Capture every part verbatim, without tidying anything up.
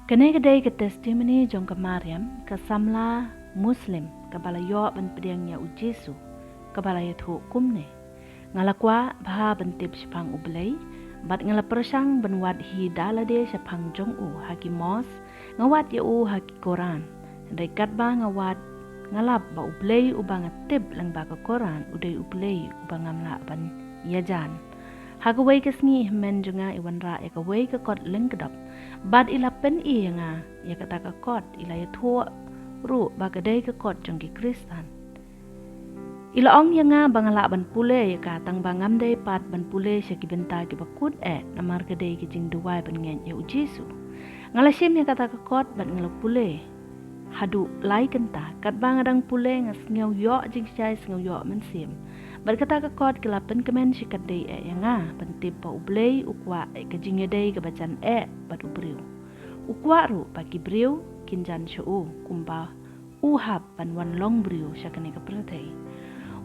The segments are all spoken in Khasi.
Kane ka dei ka testimony jong ka Mariam, ka samla Muslim, kaba la ïoh ban pdiang ïa u Jisu, kaba la ïathuh kumne: Nga la kwah bha ban tip shaphang U Blei, bad nga la pyrshang ban wad hi da lade shaphang jong u ha ki mosque, nga wad ïa u ha ki Koran. Hynrei katba nga wad, nga lap ba U Blei uba nga tip lyngba ka Koran u dei U Blei uba ngam lah ban ïajan. Ha kawei ka sngi i hynmen jong nga i wanrah ïa kawei ka kot lyngkdop, bad i la pyni ïa nga ïa kata ka kot. I la ïathuh ruh ba ka dei ka kot jong ki Khristan. I la ong ïa nga ba nga lah ban pule ïa ka, tangba ngam dei pat ban pule sha ki bynta kiba kut eh, namar ka dei ka jingduwai ban ngeit ïa u Jisu. Nga la shim ïa kata ka kot bad nga la pule haduh lai kynta. Katba nga dang pule nga sngew ïoh jingshai, sngew ïoh mynsiem. Bad kata ka kot ka la pynkmen shikatdei eh ïa nga ban tip ba U Blei u kwah eh ka jingïadei kaba jan eh bad u briew. U kwah ruh ba ki briew kin jan sha u, kumba u hap ban wan long briew sha kane ka pyrthei.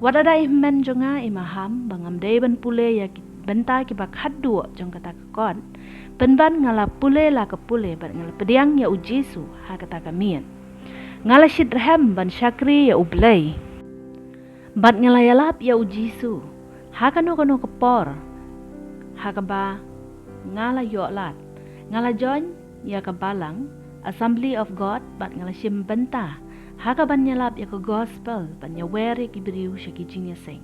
Wat lada i hynmen jong nga i maham ba ngam dei ban pule ïa ki bynta kiba khatduh jong kata ka kot, pynban nga la pule la ka pule bad nga la pdiang ïa u Jisu ha kata ka miet. Nga la shitrhem ban shakri ïa U Blei, bad nga la ïalap ïa u Jisu ha kano kano ka por ha kaba nga la ïoh lad. Nga la join ïa ka balang Assembly of God bad nga la shim bynta ha kaban ïalap ïa ka gospel ban ïawer ïa ki briew sha ki jingïaseng.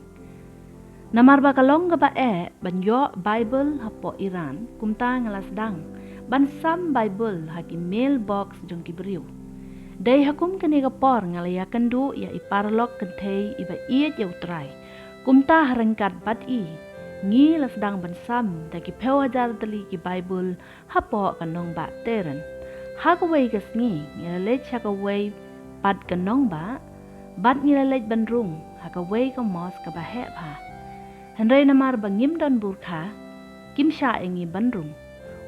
Namar ba ka long kaba eh ban ïoh Bible hapoh Iran, kumta nga la sdang ban sam Bible ha ki mailbox jong ki briew. Dei ha kum kane ka por nga la ïakynduh ïa i paralok kynthei iba ïeit ïa U Trai. Kumta ha ryngkat bad i ngi la sdang ban sam da ki phew hajar tylli ki Bible hapoh ka nongbah Tehran. Ha kawei ka sngi ngi la leit sha kawei pat ka nongbah, bad ngi la leit ban rung ha kawei ka mosque kaba heh bha. Hynrei namar ba ngim don burkha, kim shah ïa ngi ban rung.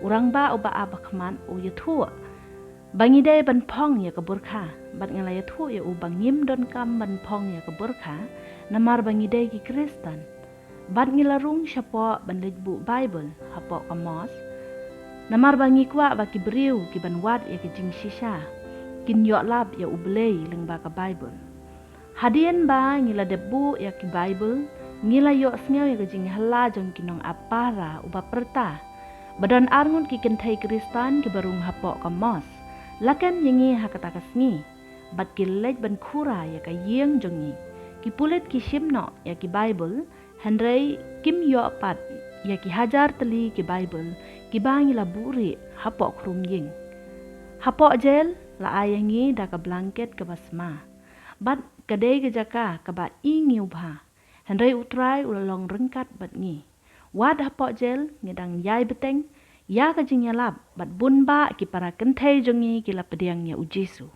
U rangbah uba ap ha khmat u ïathuh ba ngi dei ban phong ïa ka burkha, bad nga la ïathuh ïa u ba ngim donkam ban phong ïa ka burkha, namar ba ngi dei ki Khristan. Bad ngi la rung shapoh ban leit buh Bible hapoh ka mosque, namar ba ngi kwah ba ki briew kiban wad ïa ka jingshisha kin ïoh lap ïa U Blei lyngba ka Bible. Hadien ba ngi la dep buh ïa ki Bible, ngi la ïohsngew ïa ka jinghylla jong ki nongap pahara uba pyrta ba don arngut ki kynthei Khristan kiba rung hapoh ka mosque. La kem ïa ngi ha kata ka sngi, bad ki leit ban khura ïa ka ïing jong ngi. Ki pulit ki shim noh ïa ki Bible, hynrei kim ïoh pat ïa ki hajar tylli ki Bible kiba ngi la buhrieh hapoh khrum ïing. Hapoh jail la ai ïa ngi da ka blanket kaba sma, bad ka dei ka jaka kaba i ngi u bha. Hynrei U Trai u la long ryngkat bad ngi. Wat hapoh jail ngi dang ïai bteng ïa ka jingïalap, bad bun bah ki para kynthei jong ngi ki la pdiang ïa u Jisu.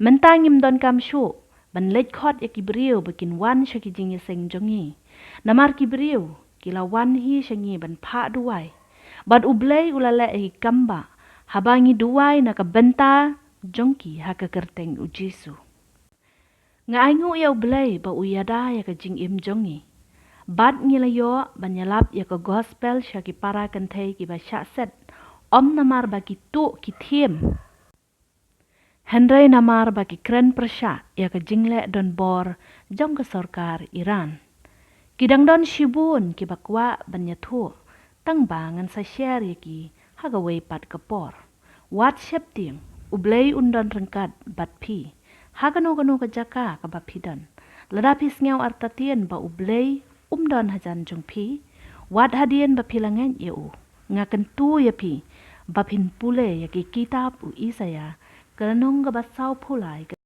Mynta ngim donkam shuh ban leit khot ïa ki briew ba kin wan sha ki jingïaseng jong ngi, namar ki briew ki la wan hi sha ngi ban phah duwai. Bad U Blei u la leh ïa ki kam bah haba ngi duwai na ka bynta jong ki ha ka kyrteng u Jisu. Nga ainguh ïa U Blei ba u ïada ïa ka jingim jong ngi, bad ngi la ïoh ban ïalap ïa ka gospel sha ki para kynthei kiba shah set, ym namar ba ki tuh ki thiem, hynrei namar ba ki kren pyrshah ïa ka jingleh donbor jong ka sorkar Iran. Ki dang don shibun kiba kwah ban ïathuh, tangba ngan sa share ïa ki ha kawei pat ka por. Wat sheptieng, U Blei un don ryngkat bad phi ha kano kano ka jaka kaba phi don. Lada phi sngew artatien ba U Blei um don hajan jong phi, wat hadien ba phi la ngeit ïa u, nga kyntu ïa phi ba phin pule ïa ki kitab u Isaïah, ka lynnong kaba sawphew lai, ka